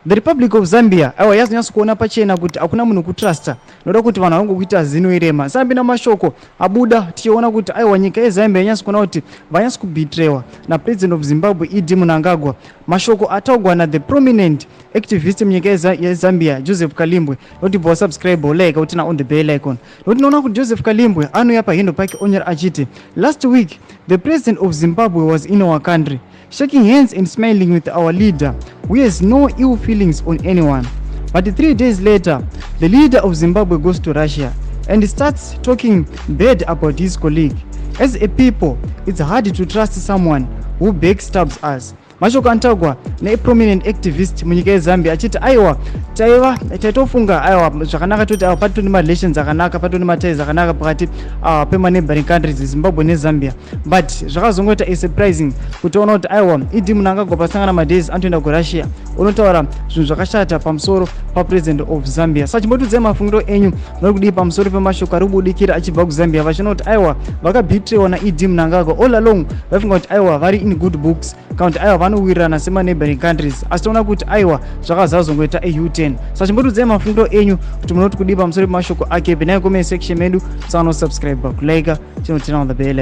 The Republic of Zambia, aiwa, yazonyatso kuona pachena kuti hakuna munhu kutrusta, noda kuti vanhu vangokuita zino irema. Sambina mashoko abuda tichiona kuti, aiwa, nyika yeZambia yanyatso kuona kuti vanyatso kubetrayiwa naPresident of Zimbabwe ED Mnangagwa. Mashoko ataugwa nathe prominent activist munyika yeZambia, Joseph Kalimbwe. Nokuti bva wasubscribe, like, uturn on the bell icon, nokuti noona kuti Joseph Kalimbwe anouya pahandle pake onyora achiti, "Last week the President of Zimbabwe was in our country, shaking hands and smiling with our leader, who has no ill feelings on anyone. But 3 days later, the leader of Zimbabwe goes to Russia and starts talking bad about his colleague. As a people, it's hard to trust someone who backstabs us." Mashoko anotaurwa neprominent activist munyika yeZambia achiti, aiwa, taiva taitofunga, aiwa, zvakanaka, toti aiwa, patori marelations akanaka, patori maties akanaka pakati pemaneighboring countries, Zimbabwe neZambia, but zvakazongoita asurprising kutoona kuti, aiwa, ED Mnangagwa pasangana madays anotoenda kuRussia, unotaura zvinhu zvakashata pamusoro paPresident of Zambia. Saka chimbotiudzai mafungiro enyu, muri kudii pamusoro pemashoko ari kubudikira achibva kuZambia, vachiona kuti, aiwa, vakabetrayiwa naED Mnangagwa? All along vaifunga kuti, aiwa, vari in good books, kana kuti, aiwa, vanowirirana semaneighboring countries, asi toona kuti, aiwa, zvakazazongoita au10. Saka chimbotiudzai mafungiro enyu kuti munoti kudii pamusoro pemashoko ake. Pinai comment section medu, musanosubscribe, kulike, chinoturn on the bell.